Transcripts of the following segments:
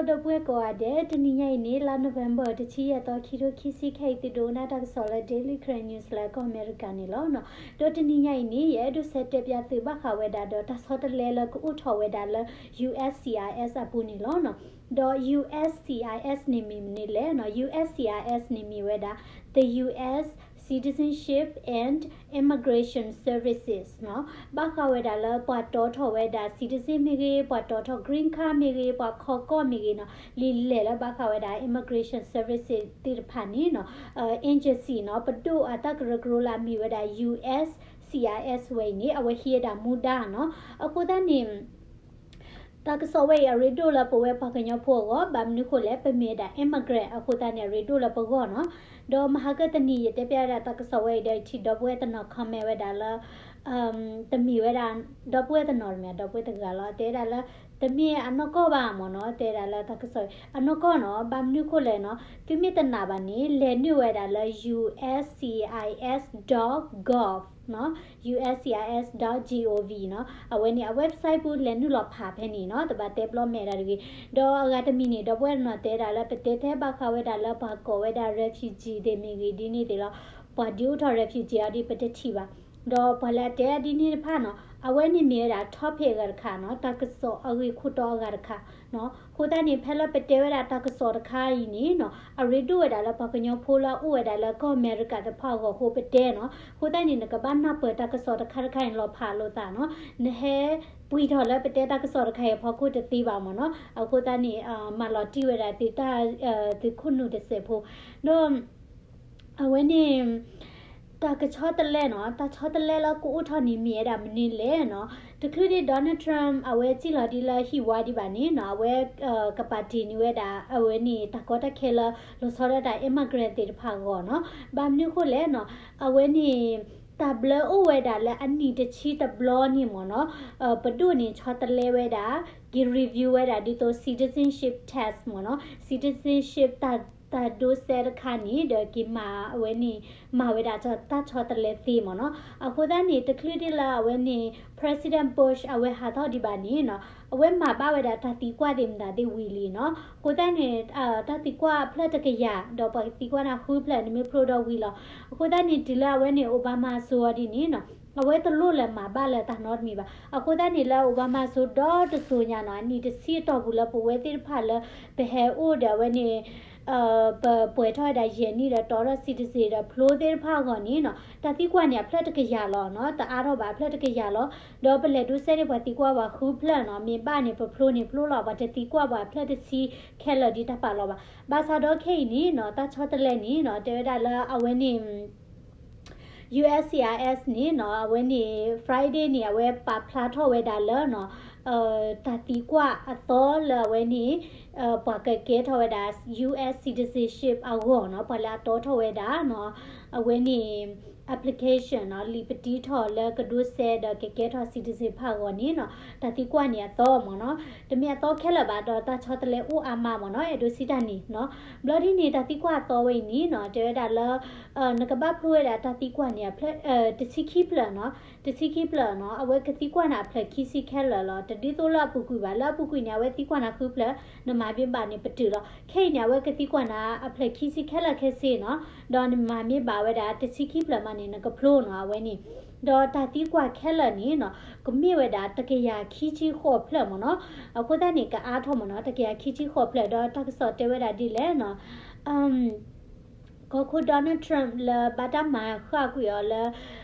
ဒီပုၢ်ဝဲၢ်ကိးဂၤဒဲး, တနံၤညါအံၤန့ၣ် လါ November တဆံယဲၢ်သီ ခံထိခံဆံခဲအံၤ သုဒိကနၣ်တၢ်ကစီၣ်လၢ Daily Karen News လၢကီၢ်အမဲရကၤန့ၣ်လီၤ. ဒီးတနံၤညါအံၤန့ၣ် ယအဲၣ်ဒိးဆဲးတဲပၠးသုဘၣ်ဃးဝဲဒၣ်ဒီးတၢ်ဆီတလဲလၢကအိၣ်ထီၣ်ဝဲဒၣ်လၢ U S C I S အပူၤန့ၣ်လီၤ. ဒီး U S C I S န့ၣ်မ့ၢ်မနုၤလဲၣ်န့ၣ်, U S C I S န့ၣ်မ့ၢ်ဝဲဒၣ် The U S Citizenship and Immigration Services န့ၣ်, ဘၣ်ဃးဝဲဒၣ်လၢပှၤတီထီၣ်ဝဲဒၣ် citizen မ့ၢ်ဂ့ၤ, ပှၤတီထီၣ် green card မ့ၢ်ဂ့ၤ, ပှၤခီကီၢ်မ့ၢ်ဂ့ၤန့ၣ်, လံာ်လဲၢ်လၢဘၣ်ဃးဝဲဒၣ် immigration services သ့ၣ်တဖၣ်န့ၣ်န့ၣ်, agency န့ၣ်, ပဒိၣ်အတၢ်ကရၢကရိလၢအမ့ၢ်ဝဲဒၣ် U S C I S ဝဲအံၤန့ၣ် အဝဲဟံးဝဲဒၣ်မူဒါန့ၣ်. အဃိသတးန့ၣ် တၢ်ကစီၣ်ဝဲအံၤအရ့ဒိၣ်လၢပဝဲပှၤကညီဖိအဂီၢ်, ဘၣ်မနုၤဃိလဲၣ်, ပမ့ၢ်ဝဲဒၣ် immigrant အဃိသတးန့ၣ် အရ့ဒိၣ်လၢပဂီၢ်န့ၣ်. ဒီးမဟါကတနံၤ ယတဲပၠးဝဲဒၣ်တၢ်ကစီၣ်ဝဲအံၤဒီး ယထံၣ်ဒီပုၢ်ဝဲၢ်တနီၤ comment ဝဲဒၣ်လၢ တမ့ၢ်ဝဲဒၣ် ဒီပုၢ်ဝဲၢ်တနီၤတမ့ၢ် ဒီပုၢ်ဝဲၢ်တဂၤလီၤ, တဲဝဲဒၣ်လၢ တမ့ၢ်အနီၢ်ကီၢ်ဘၣ်မ့ၢ်န့ၣ်, တဲဝဲဒၣ်လၢတၢ်ကစီၣ်အံၤ အနီၢ်ကီၢ်န့ၣ်, ဘၣ်မနုၤဃိလဲၣ်န့ၣ်, သုမ့ၢ်တနာ်ဘၣ်န့ၣ် လဲၤနုာ်ဝဲဒၣ်လၢ U S C I S dot gov န့ၣ်, U S C I S dot G O V န့ၣ်, အဝဲန့ၣ် အ website ပူၤ လဲၤနုာ်လီၤဖးဖဲန့ၣ်န့ၣ်, တဘၣ်တဲပျီမဲာ်ဒၣ်တဂ့ၤ. ဒီးအဂၤတမံၤန့ၣ် ဒီပုၢ်ဝဲၢ်တနီၤတဲဒၣ်လၢ ပတဲထဲဘၣ်ဃးဝဲဒၣ်လၢပှၤကိးဝဲဒၣ် refugee သ့ၣ်မ့ၢ်ဂ့ၤဒ်န့ၣ်သ့ၣ်လီၤ, ပှၤဒုးအိၣ်ထီၣ် refugee အီၤဒီး ပတထံၣ်ဘၣ်. ဒီးပှၤလၢအတဲဒ်န့ၣ်တဖၣ်န့ၣ်, အဝဲန့ၣ်မ့ၢ်ဝဲဒၣ် topic အဂၤတခါန့ၣ်, တၢ်ကစီၣ်အဂ့ၢ်ခိၣ်တီအဂၤတခါန့ၣ်. အဃိသတးန့ၣ် ဖဲလၢပတဲဝဲဒၣ်တၢ်ကစီၣ်တခါအံၤန့ၣ်န့ၣ်, အရ့ဒိၣ်ဝဲဒၣ်လၢပှၤကညီဖိလၢအအိၣ်ဝဲဒၣ်လၢကီၢ်အမဲရကၤတဖၣ်အဂီၢ်အဃိပတဲန့ၣ်. အဃိသတးန့ၣ် နကဘၣ်နၢ်ပၢၢ်တၢ်ကစီၣ်တခါတခါန့ၣ်လီၤဖးလိာ်သးန့ၣ်, နဟဲပှံၢ်ထီၣ်လၢပတဲတၢ်ကစီၣ်တခါအံၤအဖီခိၣ်တသ့ဘၣ်မ့ၢ်န့ၣ်. အဃိသတးန့ၣ် မၤလီၤတံၢ်ဝဲဒၣ်သုတၢ် သုခိၣ်နူာ်တစဲးဖိ ဒီး အဝဲန့ၣ် တၢ်ကဆီတလဲန့ၣ်, တၢ်ဆီတလဲလၢကအိၣ်ထီၣ်န့ၣ်မ့ၢ်ဝဲဒၣ်မနုၤလဲၣ်န့ၣ်. တချုးဒံး Donald Trump အဝဲစံၣ်လီၤဒံးလၢဟံၣ်ဝါဒံးဘၣ်န့ၣ်န့ၣ်, အဝဲ ကပာ်တ့ၢ်န့ၢ်ဝဲဒၣ် အဝဲန့ၣ် တၢ်ကီတၢ်ခဲလၢ လီၤဆီဒၣ်တၢ် immigrant သ့ၣ်တဖၣ်အဂီၢ်န့ၣ်. ဘၣ်မနုၤဃိလဲၣ်န့ၣ်, အဝဲန့ၣ် တၢ်ဘျၢအိၣ်ဝဲဒၣ်လၢအနံၣ်တဆံတဘျီန့ၣ်မ့ၢ်န့ၣ်, ပဒိၣ်န့ၣ်ဆီတလဲဝဲဒၣ်, က့ၤ review ဝဲဒၣ်ဒ်သိး citizenship test မ့ၢ်န့ၣ်, citizenship တၢ် တၢ်ဒိးစဲးတခါန့ၣ် ဒီးက့ၤမၤဝဲန့ၣ် မၤဝဲဒၣ်တၢ်ဆီတလဲသ့မ့ၢ်န့ၣ်. အဃိသတးန့ၣ် တချုးဒံးလၢအဝဲန့ၣ် President Bush အဝဲဟးထီၣ်ဒံးဘၣ်န့ၣ်န့ၣ်, အဝဲမၤဘၣ်ဝဲဒၣ်တၢ်သံကွၢ်သ့ၣ်မတၤသ့ၣ်ဝံၤလံန့ၣ်. အဃိသတးန့ၣ် တၢ်သံကွၢ်အဖျၢၣ်တကယၤ ဒီးပှၤသံကွၢ်န့ၣ်ဃုဖျၢၣ် နမ့ၢ်ဖျိဒီးဝံၤလီၤ. အဃိသတးန့ၣ် တုၤလၢအဝဲန့ၣ် Obama စိၤအီၤဒ်န့ၣ်န့ၣ်, အဝဲတလိၣ်လၢမၤဘၣ်လၢတၢ်နီတမံၤဘၣ်. အဃိသတးန့ၣ် လၢ Obama စိၤဒီတစိၤညါန့ၣ်, အနံၣ်တဆံအတီၢ်ပူၤလၢပဝဲသ့ၣ်တဖၣ်လၢ ပဟဲအိၣ်ဒီးအဝဲန့ၣ် ပပှဲၤထီၣ်ဝဲဒၣ်ယဲၢ်နံၣ်ဒီးတီထီၣ် citizen ဒီးဖျိသ့ၣ်တဖၣ်အဂီၢ်န့ၣ်န့ၣ်, တၢ်သံကွၢ်န့ၣ်အဖျၢၣ်တကယၤလီၤန့ၣ်, တအါထီၣ်ဘၣ် အဖျၢၣ်တကယၤလီၤ. ဒီးပလဲၤဒိးစဲးန့ၣ် ပှၤသံကွၢ်ပှၤဃုဖျၢၣ်န့ၣ်, မ့ၢ်ဘၣ်န့ၣ် ပဖျိန့ၣ်ဖျိလီၤ, ပှၤတသံကွၢ်ပှၤအဖျၢၣ်တဆံခဲလၢာ်ဒ်တၢ်ပာ်လီၤဘၣ်. ဘၣ်ဆၣ်ဒီးခဲအံၤန့ၣ်န့ၣ်, တၢ်ဆီတလဲန့ၣ်န့ၣ်, တဲဝဲဒၣ်လၢအဝဲန့ၣ် U S C I S န့ၣ်န့ၣ်, အဝဲန့ၣ် Friday န့ၣ် အဝဲပာ်ဖျါထီၣ်ဝဲဒၣ်လၢန့ၣ်, တၢ်သံကွၢ်အသီလၢအဝဲန့ၣ် ပှၤကကဲထီၣ်ဝဲဒၣ် U S citizenship အဂီၢ်န့ၣ်, ပှၤလၢအတီထီၣ်ဝဲဒၣ်န့ၣ်, အဝဲန့ၣ် application န့ၣ်, လံာ်ပတံထီၣ်လၢကဒိးစဲးဒီးကကဲထီၣ် citizen တဖၣ်အဂီၢ်န့ၣ်န့ၣ်, တၢ်သံကွၢ်န့ၣ်အသီမ့ၢ်န့ၣ်, တမ့ၢ်အသီခဲလၢာ်ဘၣ်, ဒီးတၢ်ဆီတလဲအိၣ်အါမးမ့ၢ်န့ၣ်, အဲၣ်ဒိးစံးတၢ်န့ၣ်န့ၣ်. ဘျီဒ်န့ၣ် တၢ်သံကွၢ်အသီဝဲအံၤန့ၣ်န့ၣ်, တဲဝဲဒၣ်လၢ နကဘၣ်ဖျိဝဲဒၣ်တၢ်သံကွၢ်န့ၣ် တဆံခံဖျၢၣ်န့ၣ်, တဆံခံဖျၢၣ်န့ၣ်, အဝဲကသံကွၢ်နၤအဖျၢၣ်ခံဆံခဲလၢာ်လီၤ. တဒ်သိးလၢအပူၤကွံာ်ဘၣ်, လၢအပူၤကွံာ်န့ၣ် အဝဲသံကွၢ်နၤဃုဖျၢၣ်, နမၤမ့ၢ်ဘၣ်န့ၣ် ပတုာ်လီၤ. ခဲအံၤန့ၣ် အဝဲကသံကွၢ်နၤအဖျၢၣ်ခံဆံခဲလၢာ်ခဲဆ့န့ၣ်, ဒီးနမၤမ့ၢ်ဘၣ်ဝဲဒၣ်တဆံခံဖျၢၣ်မးန့ၣ် နကဖျိန့ၣ် အဝဲန့ၣ်. ဒီးတၢ်သံကွၢ်ခဲလၢာ်န့ၣ်န့ၣ်, ကမ့ၢ်ဝဲဒၣ်တကယၤခံဆံဃိးဖျၢၣ်မ့ၢ်န့ၣ်, အဃိသတးန့ၣ် ကအါထီၣ်မ့ၢ်န့ၣ်, တကယၤခံဆံဃိးဖျၢၣ်, ဒီးတၢ်ကစီၣ်တဲဝဲဒၣ်ဒ်လဲၣ်န့ၣ် ကီၢ်ခိၣ် Donald Trump လၢဘၣ်တၢ်မၤဃၣ်ကွံာ်အီၤလၢ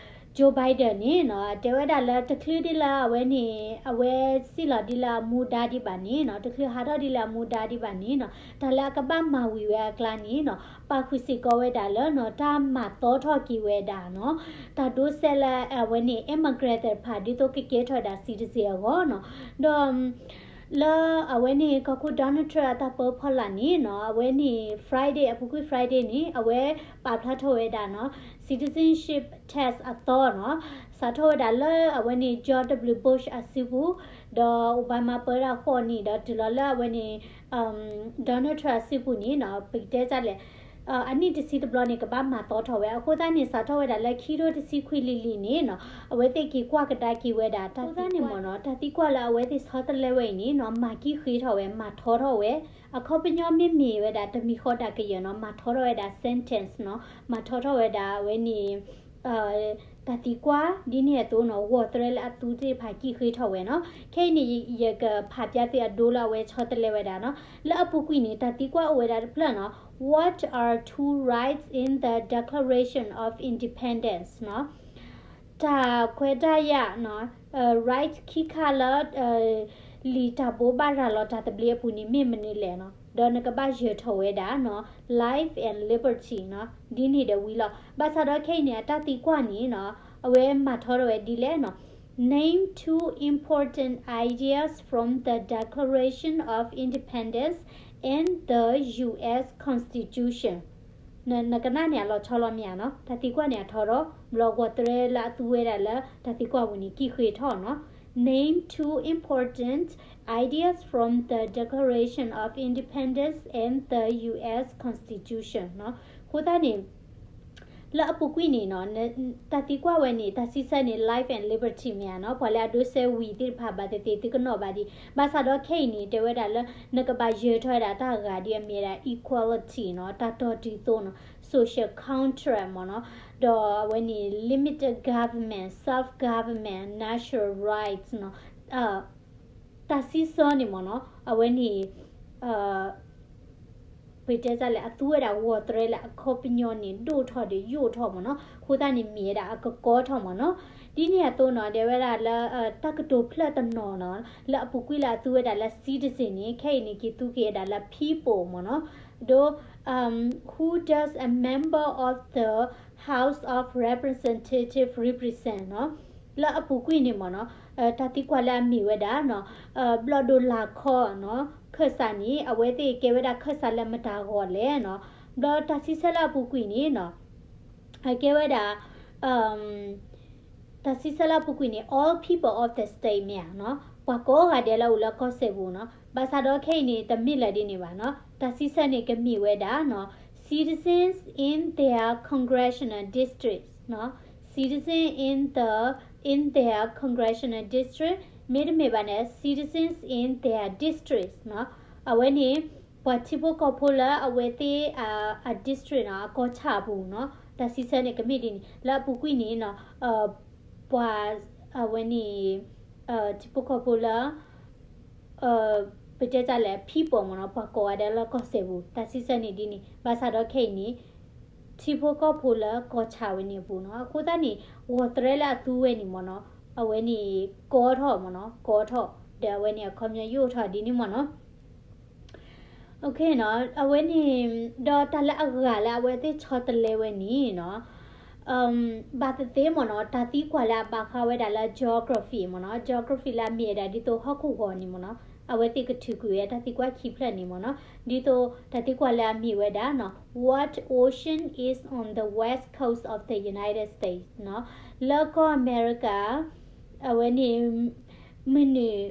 Joe Biden န့ၣ်န့ၣ်, တဲဝဲဒၣ်လၢတချုးဒ်လၢအဝဲန့ၣ်, အဝဲစံၣ်လီၤဒ်လၢအမူဒါဒံးဘၣ်န့ၣ်န့ၣ်, တချုးဟးထီၣ်ဒ်လၢအမူဒါဒံးဘၣ်န့ၣ်န့ၣ်, တၢ်လၢအကဘၣ်မၤဝံၤဝဲအကျါန့ၣ်န့ၣ်, ပာ်ဃုာ်စ့ၢ်ကီးဝဲဒၣ်လၢန့ၣ်, တၢ်မၤသီထီၣ်က့ၤဝဲဒၣ်န့ၣ်, တၢ်ဒိးစဲးလၢအဝဲန့ၣ် immigrant တဖၣ် ဒ်သိးကကဲထီၣ်ဝဲဒၣ် citizen အဂီၢ်န့ၣ်. ဒီး လၢအဝဲန့ၣ် ကီၢ်ခိၣ် Donald Trump အတၢ်ပၢဖီလာ်န့ၣ်န့ၣ်, အဝဲန့ၣ် Friday, အပူၤကွံာ် Friday န့ၣ် အဝဲပာ်ဖျါထီၣ်ဝဲဒၣ်န့ၣ်, citizenship test အသီန့ၣ်, စးထီၣ်ဝဲဒၣ်လၢအဝဲန့ၣ် George W Bush အစုပူၤ, ဒီး Obama ပၢဒၣ်ဃိးနံၣ်, ဒီးတုၤလီၤလၢအဝဲန့ၣ် Donald Trump အစုပူၤန့ၣ်န့ၣ်, ပကတဲဒ်လဲၣ် အနံၣ်တဆံတဘျီန့ၣ် ကဘၣ်မၤသီထီၣ်ဝဲ. အဃိသတးန့ၣ် စးထီၣ်ဝဲဒၣ်လၢခံထိတဆံခွံလံၤလံၤန့ၣ်နီၤ အဝဲသ့ၣ်က့ၤကွၢ်ကဒါက့ၤဝဲဒၣ်တၢ်သံကွၢ်နီၤ, တၢ်သံကွၢ်လၢအဝဲသ့ၣ်ဆီတလဲဝဲအံၤန့ၣ်နီၤ မၤကံၣ်ဃ့ထီၣ်ဝဲ မၤထီထီၣ်ဝဲ, အခီပညီမ့မ့ၢ်ဝဲဒၣ်တမံၤဃီဒၣ်ကယၢၤနီၤ မၤထီထီၣ်ဝဲဒၣ် sentence နီၤ, မၤထီထီၣ်ဝဲဒၣ်အဝဲန့ၣ် တၢ်သံကွၢ် ဒ်န့ၣ်အသိးနီၤ ဂီၤသရဲလၢအသူသ့ၣ်တဖၣ်ကံၣ်ဃ့ထီၣ်ဝဲနီၤ. ခဲအံၤန့ၣ် ယကဖးပျါသုအဒိလၢအဝဲဆီတလဲဝဲဒၣ်နီၤ. လၢအပူၤကွံာ်န့ၣ် တၢ်သံကွၢ်အိၣ်ဝဲဒၣ်တဖျၢၣ်နီၤ What are two rights in the Declaration of Independence နီၤ. တၢ်ခွဲးတၢ်ယာ်နီၤ right ခံခါလၢ လံာ်တၢ်ဘိးဘၣ်ရၤလီၤတၢ်သဘျ့အပူၤန့ၣ် မ့ၢ်မနုၤလဲၣ်နီၤ. ဒီးနကဘၣ်ယၢၤထီၣ်ဝဲဒၣ်နီၤ life and liberty နီၤ ဒ်န့ၣ်ဒီးဝံၤလီၤ. ဘၣ်ဆၣ်ဒီးခဲအံၤန့ၣ် အတၢ်သံကွၢ်န့ၣ်နီၤ အဝဲမၤထီထီၣ်ဝဲဒ်လဲၣ်နီၤ Name two important ideas from the Declaration of Independence and the U S Constitution. နကနၣ်န့ၣ် အလီၤဆီလီၤမ့ၢ်ဧါနီၤ. တၢ်သံကွၢ်န့ၣ်အထီထီၣ် ဘျီဂီၤသရဲလၢအသူဝဲဒၣ်လၢတၢ်သံကွၢ်ပူၤန့ၣ် ကံၣ်ဃ့ထီၣ်နီၤ. Name two important ideas from the Declaration of Independence and the U S Constitution နီၤ. အဃိသတးန့ၣ် လၢအပူၤကွံာ်န့ၣ်နီၤ တၢ်သံကွၢ်ဝဲန့ၣ် တၢ်စံးဆၢန့ၣ် life and liberty မ့ၢ်ဧါနီၤ. ပှၤလၢအဒိးစဲးဝံၤသ့ၣ်တဖၣ်ဘၣ်သ့ၣ်သ့ၣ် သုကနီၣ်ဘၣ်ဒံး. ဘၣ်ဆၣ်ဒီးခဲအံၤန့ၣ် တဲဝဲဒၣ်လၢ နကဘၣ်ယၢၤထီၣ်ဝဲဒၣ်တၢ်ဂၤဒ်အမ့ၢ်ဝဲဒၣ် equality နီၤ တၢ်တီၢ်တုၤသိနီၤ social contract မ့ၢ်နီၤ, ဒီးအဝဲန့ၣ် limited government, self government, natural rights နီၤ, တၢ်စံးဆၢန့ၣ်မ့ၢ်နီၤ အဝဲန့ၣ် ပတဲတၢ်လဲၣ် အသူဝဲဒၣ်ဂီၤတရဲလၢအခီပညီန့ၣ် ဒိၣ်ထီၣ်ဒီးယိာ်ထီၣ်မ့ၢ်နီၤ, အဃိသတးန့ၣ် မ့ၢ်ဝဲဒၣ်အကကီထီၣ်မ့ၢ်နီၤ, ဒ်န့ၣ်အသိးနီၤ တဲဝဲဒၣ်လၢ တၢ်ကတိၤဖျၢၣ်တနီၤနီၤ လၢအပူၤကွံာ်လၢအသူဝဲဒၣ်လၢ citizen န့ၣ် ခဲအံၤန့ၣ် က့ၤသူက့ၤဝဲဒၣ်လၢ people မ့ၢ်နီၤ, ဒီး who does a member of the House of Representative represent နီၤ, လၢအပူၤကွံာ်န့ၣ်မ့ၢ်နီၤ တၢ်သံကွၢ်လၢအမ့ၢ်ဝဲဒၣ်နီၤ ဘျီၣ်ဒိၣ်လၢ်ခီနီၤ ခၢၣ်စးန့ၣ် အဝဲသ့ၣ်ကဲဝဲဒၣ်ခၢၣ်စးလၢမတၤဂီၤလဲၣ်နီၤ, ဘျီတၢ်စံးဆၢလၢအပူၤကွံာ်န့ၣ်နီၤ အကဲဝဲဒၣ် တၢ်စံးဆၢလၢအပူၤကွံာ်န့ၣ် all people of the state မ့ၢ်ဧါနီၤ, ပှၤကိးဂၤဒဲးလၢအအိၣ်လၢကီၢ်စဲၣ်ပူၤနီၤ, ဘၣ်ဆၣ်ဒီးခဲအံၤန့ၣ် တမ့ၢ်လၢဒ်န့ၣ်ဘၣ်နီၤ, တၢ်စံးဆၢန့ၣ်ကမ့ၢ်ဝဲဒၣ်နီၤ citizens in their congressional districts နီၤ, citizen in the in their congressional district မ့တမ့ၢ်ဘၣ်န့ၣ် citizens in their districts နီၤ, အဝဲန့ၣ် ပှၤထံဖိကီၢ်ဖိလၢအဝဲသ့ၣ်အ district နီၤ အကီၢ်ဆၣ်အပူၤနီၤ, တၢ်စံးဆၢန့ၣ်ကမ့ၢ်ဒ်န့ၣ် လၢအပူၤကွံာ်န့ၣ်နီၤ ပှၤအဝဲန့ၣ် ထံဖိကီၢ်ဖိလၢ ပတဲတၢ်လဲၣ် people မ့ၢ်နီၤ ပှၤကိးဂၤဒဲးလၢကီၢ်စဲၣ်ပူၤ တၢ်စံးဆၢန့ၣ်ဒ်န့ၣ် ဘၣ်ဆၣ်ဒီးခဲအံၤန့ၣ် ထံဖိကီၢ်ဖိလၢကီၢ်ဆၣ်ဝဲန့ၣ်အပူၤနီၤ, အဃိသတးန့ၣ် ဂီၤတရဲလၢအသူဝဲန့ၣ်မ့ၢ်နီၤ အဝဲန့ၣ်ကီထီၣ်မ့ၢ်နီၤ ကီထီၣ် ဒီးအဝဲန့ၣ်အခီပညီယိာ်ထီၣ်ဒ်န့ၣ်မ့ၢ်နီၤ အဝဲန့ၣ် ဒီးတၢ်လၢအဂၤလၢအဝဲသ့ၣ်ဆီတလဲဝဲန့ၣ်နီၤ ဘၣ်သ့ၣ်သ့ၣ်မ့ၢ်နီၤ တၢ်သံကွၢ်လၢအဘၣ်ဃးဝဲဒၣ်လၢ geography မ့ၢ်နီၤ geography လၢအမ့ၢ်ဝဲဒၣ်ဒ်သိးဟီၣ်ခိၣ်ဂီၤန့ၣ်မ့ၢ်နီၤ အဝဲသ့ၣ်ကထုးကွံာ်ဝဲတၢ်သံကွၢ်ခံဖျၢၣ်န့ၣ်မ့ၢ်နီၤ ဒ်သိးတၢ်သံကွၢ်လၢအမ့ၢ်ဝဲဒၣ်နီၤ What ocean is on the west coast of the United States နီၤ လၢကီၢ်အမဲရကၤ အဝဲန့ၣ် မနုၤ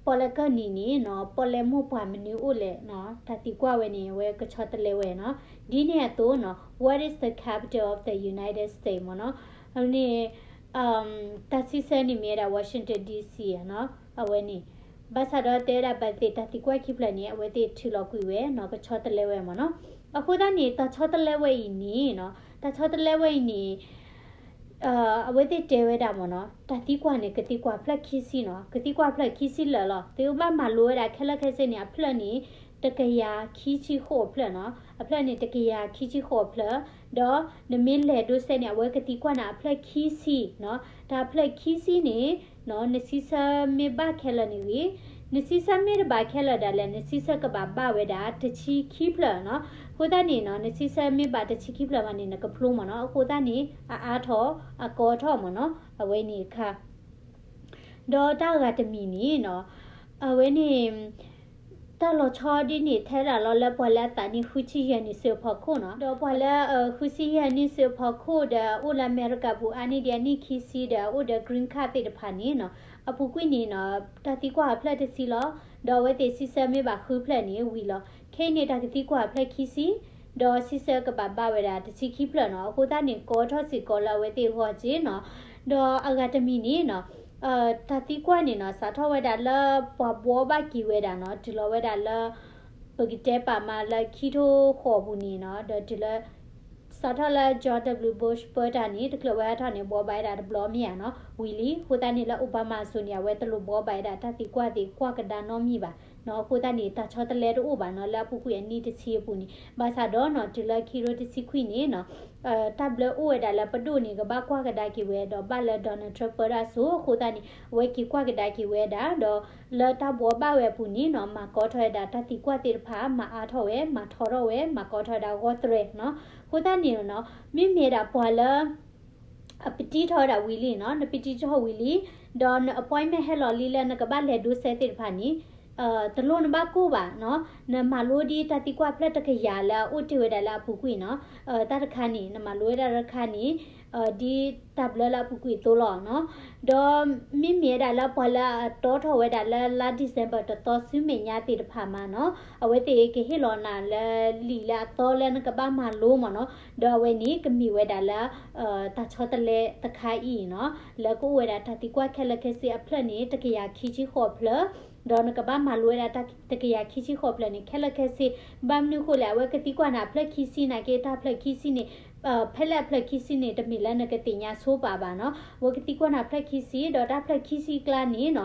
ပီၣ်လဲၣ်ကၢၢ်နံၤန့ၣ်နီၤ ပီၣ်လဲၣ်မိၢ်ပှၢ်မနုၤအိၣ်လဲၣ်နီၤ တၢ်သံကွၢ်ဝဲန့ၣ် အဝဲကဆီတလဲဝဲနီၤ ဒ်န့ၣ်အသိးနီၤ What is the capital of the United States မ့ၢ်နီၤ အဝဲန့ၣ် တၢ်စံးဆၢန့ၣ်မ့ၢ်ဝဲဒၣ် Washington D C နီၤ အဝဲန့ၣ် ဘၣ်ဆၣ်ဒီးတဲဝဲဒၣ်ဘၣ်သ့ၣ်တၢ်သံကွၢ်ခံဖျၢၣ်န့ၣ် အဝဲသ့ၣ်ထုးလီၤကွံာ်ဝဲနီၤ ကဆီတလဲဝဲမ့ၢ်နီၤ အဃိသတးန့ၣ် တၢ်ဆီတလဲဝဲအံၤန့ၣ်နီၤ တၢ်ဆီတလဲဝဲအံၤန့ၣ် အဝဲသ့ၣ်တဲဝဲဒၣ်မ့ၢ်နီၤ တၢ်သံကွၢ်န့ၣ် ကသံကွၢ်ဖျၢၣ်ခံဆံနီၤ ကသံကွၢ်ဖျၢၣ်ခံဆံလၢာ်လီၤ သုဘၣ်မၤလိဝဲဒၣ်ခဲလၢာ်ခဲဆ့န့ၣ် အဖျၢၣ်န့ၣ် တကယၤခံဆံဃိးဖျၢၣ်နီၤ အဖျၢၣ်န့ၣ် တကယၤခံဆံဃိးဖျၢၣ် ဒီးနမ့ၢ်လဲၤဒိးစဲးန့ၣ် အဝဲကသံကွၢ်နၤအဖျၢၣ်ခံဆံနီၤ တၢ်ဖျၢၣ်ခံဆံန့ၣ်နီၤ နစံးဆၢမ့ၢ်ဘၣ်ခဲလၢာ်န့ၣ်ဂ့ၤ နစံးဆၢမ့ၢ်တဘၣ်ခဲလၢာ်ဒၣ်လဲာ် နစံးဆၢကဘၣ်ဘၣ်ဝဲဒၣ်တဆံခံဖျၢၣ်နီၤ အဃိသတးန့ၣ်နီၤ နစံးဆၢမ့ၢ်ဘၣ်တဆံခံဖျၢၣ်မးန့ၣ် နကဖျိမ့ၢ်နီၤ အဃိသတးန့ၣ် အအါထီၣ် အကီထီၣ်မ့ၢ်နီၤ အဝဲန့ၣ်အခါ ဒီးတၢ်ဂၤတမံၤန့ၣ်နီၤ အဝဲန့ၣ် တၢ်လီၤဆီဒ်န့ၣ် ထဲဒၣ်လီၤလၢပှၤလၢအသးနံၣ်ဃုဆံယဲၢ်နံၣ်ဆူအဖီခိၣ်နီၤ ဒီးပှၤလၢ ဃုဆံယဲၢ်နံၣ်ဆူအဖီခိၣ်ဒီး အိၣ်လၢအမဲရကၤပူၤအါန့ၢ်ဒံးအနံၣ်ခံဆံဒီး အိၣ်ဒီး green card သ့ၣ်တဖၣ်န့ၣ်နီၤ အပူၤကွံာ်န့ၣ်နီၤ တၢ်သံကွၢ်အဖျၢၣ်တဆံလီၤ ဒီးအဝဲသ့ၣ်စံးဆၢမ့ၢ်ဘၣ်ဃုဖျၢၣ်န့ၣ်ဝံၤလီၤ ခဲအံၤန့ၣ် တၢ်ကသံကွၢ်အဖျၢၣ်ခံဆံ ဒီးစံးဆၢကဘၣ်ဘၣ်ဝဲဒၣ်တဆံခံဖျၢၣ်နီၤ. အဃိသတးန့ၣ် ကိးထီၣ်စ့ၢ်ကီးလၢအဝဲသ့ၣ်အဂီၢ်က့နီၤ. ဒီးအဂၤတမံၤန့ၣ်နီၤ, တၢ်သံကွၢ်န့ၣ်နီၤ စးထီၣ်ဝဲဒၣ်လၢပှၤဘှီဘၣ်က့ၤဝဲဒၣ်နီၤ, တုၤလီၤဝဲဒၣ်လၢ ပကတဲပာ်မးလၢခံထိဃိးပူၤန့ၣ်နီၤ, ဒီးတုၤလၢ စးထီၣ်လၢ George W Bush ပၢတၢ်န့ၣ် တချုးဝဲဟးထီၣ်န့ၣ် ဘှီဘၣ်ဝဲဒၣ်တဘျီမ့ၢ်ဧါနီၤ, ဝံၤလံ. အဃိသတးန့ၣ်လၢ Obama အစိၤန့ၣ် အဝဲတလိၣ်ဘှီဘၣ်ဝဲဒၣ်တၢ်သံကွၢ်သ့ၣ် ကွၢ်ကဒါနီတမံၤဘၣ်နီၤ. အဃိသတးန့ၣ် တၢ်ဆီတလဲတအိၣ်ဘၣ်နီၤ လၢအပူၤကွံာ်အနံၣ်တဆံအပူၤန့ၣ်. ဘၣ်ဆၣ်ဒီးနီၤ တုၤလၢခံထိတဆံခွံန့ၣ်နီၤ, တၢ်ဘျၢအိၣ်ဝဲဒၣ်လၢပဒိၣ်န့ၣ် ကဘၣ်ကွၢ်ကဒါက့ၤဝဲ ဒီးဘၣ်လၢ Donald Trump ပၢတၢ်အစိၤ အဃိသတးန့ၣ် အဝဲက့ၤကွၢ်ကဒါက့ၤဝဲဒၣ် ဒီးလၢတၢ်ဘှီဘၣ်ဝဲအပူၤန့ၣ်နီၤ မၤကီထီၣ်ဝဲဒၣ်တၢ်သံကွၢ်သ့ၣ်တဖၣ် မၤအါထီၣ်ဝဲ မၤထီထီၣ်ဝဲ မၤကီထီၣ်ဝဲဒၣ်ဂီၢ်သရဲနီၤ. အဃိသတးန့ၣ်နီၤ မ့မ့ၢ်ဒၣ်ပှၤလၢ အပတံထီၣ်ဝဲဒၣ်ဝံၤလံနီၤ, နပတံထီၣ်ဝံၤလံ, ဒီးန appointment ဟဲလီၤလံလၢနကဘၣ်လဲၤဒိစဲသ့ၣ်တဖၣ်န့ၣ် တလိၣ်နဘၣ်ကိၢ်ဘၣ်နီၤ. နမၤလိဒ်တၢ်သံကွၢ်ဖျၢၣ်တကယၤလၢအအိၣ်တ့ၢ်ဝဲဒၣ်လၢအပူၤကွံာ်နီၤ, တၢ်တခါန့ၣ် နမၤလိဝဲဒၣ်တခါန့ၣ် ဒ်တၢ်ဘျၢလၢအပူၤကွံာ်အသိးလီၤနီၤ. ဒီးမ့မ့ၢ်ဝဲဒၣ်လၢပှၤလၢအတီထီၣ်ဝဲဒၣ်လၢလါ December တသီဆူမဲာ်ညါသ့ၣ်တဖၣ်မးနီၤ, အဝဲသ့ၣ်ကဟ့ၣ်လီၤနၤလၢလံာ်လၢအသီလၢနကဘၣ်မၤလိမ့ၢ်နီၤ. ဒီးအဝဲန့ၣ် ကမ့ၢ်ဝဲဒၣ်လၢ တၢ်ဆီတလဲတခါအံၤနီၤ, လၢကအိၣ်ဝဲဒၣ်တၢ်သံကွၢ်ခဲလၢာ်ခဲဆ့အဖျၢၣ်န့ၣ် တကယၤခံဆံဃိးဖျၢၣ်, ဒီးနကဘၣ်မၤလိဝဲဒၣ်တၢ်တကယၤခံဆံဃိးဖျၢၣ်န့ၣ် ခဲလၢာ်ခဲဆ့, ဘၣ်မနုၤအဃိလဲၣ် အဝဲကသံကွၢ်နၤအဖျၢၣ်ခံဆံနာ်က့ တၢ်ဖျၢၣ်ခံဆံန့ၣ် ဖဲလဲၣ်အဖျၢၣ်ခံဆံန့ၣ် တမ့ၢ်လၢနကသ့ၣ်ညါဆိပာ်ဘၣ်နီၤ, အဝဲကသံကွၢ်နၤဖျၢၣ်ခံဆံ ဒီးတၢ်ဖျၢၣ်ခံဆံအကျါန့ၣ်နီၤ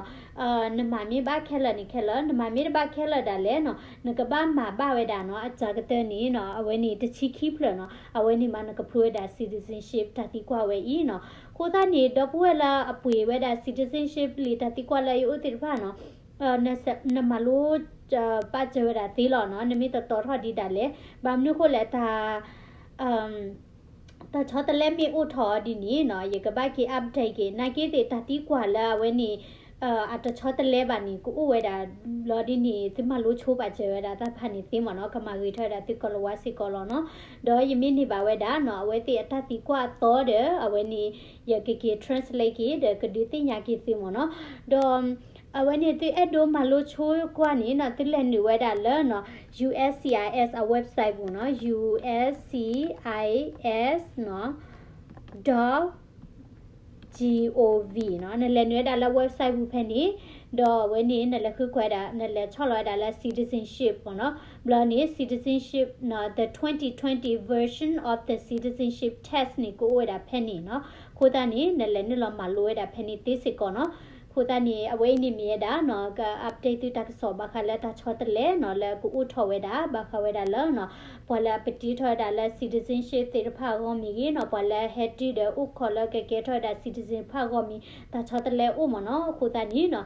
နမၤမ့ၢ်ဘၣ်ခဲလၢာ်န့ၣ်ခဲလၢာ်, နမၤမ့ၢ်တဘၣ်ခဲလၢာ်ဒၣ်လဲာ်နီၤ နကဘၣ်မၤဘၣ်ဝဲဒၣ်နီၤ အစှၤကတၢၢ်န့ၣ်နီၤ အဝဲန့ၣ်တဆံခံဖျၢၣ်နီၤ, အဝဲန့ၣ်မးနကဖှူဝဲဒၣ် citizenship တၢ်သံကွၢ်ဝဲအံၤနီၤ. အဃိသတးန့ၣ် ဒီပုၢ်ဝဲၢ်လၢအပှ့ၤဝဲဒၣ် citizenship လံာ်တၢ်သံကွၢ်လၢယအိၣ်သ့ၣ်တဖၣ်နီၤ နမၤလိ ပာ်စၢၤဝဲဒၣ်သ့လီၤနီၤ, နမ့ၢ်တတီထီၣ်ဒံးဒၣ်လဲာ်, ဘၣ်မနုၤအဃိလဲၣ် တၢ် တၢ်ဆီတလဲမ့ၢ်အိၣ်ထီၣ်အီၤဒ်န့ၣ်နီၤ ယကဘၣ်က့ၤ update က့ၤ နာ်က့သ့ၣ်တၢ်သံကွၢ်လၢအဝဲန့ၣ် အတဆီတလဲဘၣ်န့ၣ် ကအိၣ်ဝဲဒၣ်ဘျီဒ်န့ၣ် သုမၤလိဆိပာ်စၢၤဝဲဒၣ်တၢ်တဖၣ်န့ၣ်သ့မ့ၢ်နီၤ, ကမၤဂ့ၤထီၣ်ဝဲဒၣ်သုကိၤလၤဝါစ့ၢ်ကီးလီၤနီၤ. ဒီးယမ့ၢ်န့ၢ်ဘၣ်ဝဲဒၣ်နီၤ အဝဲသ့ၣ်အတၢ်သံကွၢ်အသီဒီး အဝဲန့ၣ် ယကက့ၤ translate က့ၤ ဒီးကဒုးသ့ၣ်ညါက့ၤသုမ့ၢ်နီၤ. ဒီး အဝဲန့ၣ်သုအဲၣ်ဒိးမၤလိဆိကွၢ်န့ၣ်နီၤ သုလဲၤနုာ်ဝဲဒၣ်လၢနီၤ U S C I S အ website ပူၤနီၤ, U S C I S နီၤ dot G O V နီၤ, နလဲၤနုာ်ဝဲဒၣ်လၢ website ပူၤဖဲန့ၣ်, ဒီးအဝဲန့ၣ် နလဲၤဃုကွၢ်ဒၣ် နလဲၤဆီၣ်လီၤဝဲဒၣ်လၢ citizenship မ့ၢ်နီၤ, ဘျီန့ၣ် citizenship နီၤ the twenty twenty version of the citizenship test န့ၣ် ကအိၣ်ဝဲဒၣ်ဖဲန့ၣ်နီၤ, အဃိသတးန့ၣ် နလဲၤနုာ်လီၤမၤလိဝဲဒၣ်ဖဲန့ၣ်သ့စ့ၢ်ကီးနီၤ. အဃိသတးန့ၣ် အဝဲအံၤန့ၣ်မ့ၢ်ဝဲဒၣ်နီၤ က update သုတၢ်ကစီၣ်ဘၣ်ဃးလၢတၢ်ဆီတလဲနီၤ လၢကအိၣ်ထီၣ်ဝဲဒၣ် ဘၣ်ဃးဝဲဒၣ်လၢနီၤ ပှၤလၢအပတံထီၣ်ဝဲဒၣ်လၢ citizenship သ့ၣ်တဖၣ်အဂီၢ်မ့ၢ်ဂ့ၤနီၤ, ပှၤလၢဟဲတုၤဒီးအိၣ်ခိးလၢကကဲထီၣ်ဝဲဒၣ် citizen တဖၣ်အဂီၢ်မ့ၢ် တၢ်ဆီတလဲအိၣ်မ့ၢ်နီၤ. အဃိသတးန့ၣ်နီၤ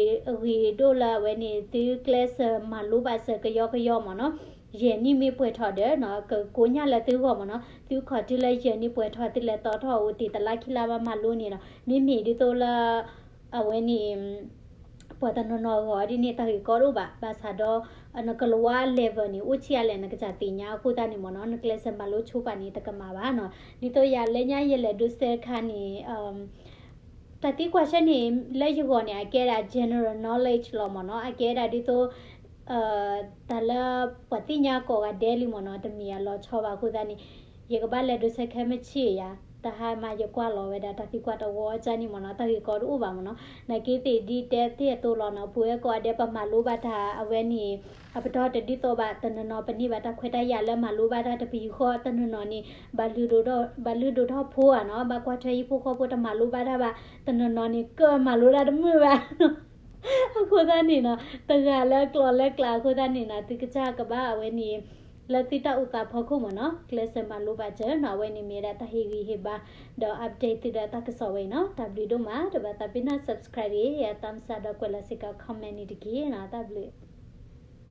ဂ့ၤဒိၣ်လၢအဝဲန့ၣ် သုကျဲးစၢးမၤလိဘၣ်စၢၤကယီကယီမ့ၢ်နီၤ. ယဲၢ်နံၣ်မ့ၢ်ပှဲၤထီၣ်ဒီးနီၤ ကကိညၢ်လၢသုဂီၢ်မ့ၢ်နီၤ, သုခီၣ်တုၤလၢယဲၢ်နံၣ်ပှဲၤထီၣ် သုလဲၤတီထီၣ်အိၣ်တ့ၢ်တလါခံလါဘၣ်မၤလိန့ၣ်နီၤ, မ့မ့ၢ်ဒ်သိးလၢ အဝဲန့ၣ် ပှၤတနီၤနီၤအဂီၢ်ဒ်န့ၣ် တၢ်ဂ့ၢ်ကီတအိၣ်ဘၣ်, ဘၣ်ဆၣ်ဒီး နကလၤဝါ level န့ၣ် အိၣ်ဆံးအါလဲၣ် နကစၢ်သ့ၣ်ညါ အဃိသတးန့ၣ်မ့ၢ်နီၤ နကျဲးစၢးမၤလိဆိပာ်န့ၣ် တကမၣ်ဘၣ်နီၤ. ဒ်သိးယၤလၢညါယလဲၤဒိစဲတခါန့ၣ် တၢ်သံကွၢ်ဆၢန့ၣ် လၢယဂီၢ်န့ၣ် အကဲဒၣ် general knowledge လီၤမ့ၢ်နီၤ, အကဲဒၣ်ဒ်သိး တၢ်လၢပှၤသ့ၣ်ညါကိးဂၤဒဲးလံမ့ၢ်နီၤ, တမ့ၢ်အလီၤဆီဘၣ်အဃိသတးန့ၣ် ယကဘၣ်လဲၤဒိစဲခဲမုၢ်ဆ့ၣ်ယၤ, တဟါမးယကွၢ်လီၤဝဲဒၣ်တၢ်သံကွၢ်တဝီအကၢ်န့ၣ်မ့ၢ်နီၤ, တၢ်ဂ့ၢ်ကီတအိၣ်ဘၣ်မ့ၢ်နီၤ, နာ်က့သ့ၣ်ဒ်တဲသ့ၣ်အသိးလီၤနီၤ, ပဝဲကိးဂၤဒဲးပမၤလိဘၣ်တၢ်အဝဲန့ၣ် အပတီၢ်တဒ်သိးဘၣ်, တနီၤနီၤပန့ၢ်ဘၣ်တၢ်ခွဲးတၢ်ယာ်လၢ မၤလိဘၣ်တၢ်တပယူာ်ဃီ, တနီၤနီၤန့ၣ် ဘၣ်လုၢ်ဒိၣ်ထီၣ်ဖိဧါနီၤ, ဘၣ်ကွၢ်ထွဲဟံၣ်ဖိဃီဖိတမၤလိဘၣ်တၢ်ဘၣ်, တနီၤနီၤန့ၣ် ကမၤလိတၢ်တမုာ်ဘၣ် အဃိသတးန့ၣ်နီၤ, တဂၤလၢကျိၤလၢကျဲအဃိသတးန့ၣ်နီၤ, သုကစၢ်ကဘၣ်အဝဲန့ၣ် လၢသုတၢ်အိၣ်သးဖီခိၣ်မ့ၢ်နီၤ, ကျဲးစၢးမၤလိဘၣ်စၢၤနီၤ, အဝဲန့ၣ်မ့ၢ်ဝဲဒၣ်တၢ်ဟ့ၣ်ဂံၢ်ဟ့ၣ်ဘါ, ဒီး update သုဒီးတၢ်ကစီၣ်ဝဲအံၤနီၤ, တၢ်ဘျုးဒိၣ်မး, တဘၣ်သးပ့ၤနီၣ် subscribe ဂ့ၤ, အသးမစၢ်ဒီးကွဲးလီၤစ့ၢ်ကီး comment န့ၣ်တက့ၢ်နီၤ, တၢ်ဘျုး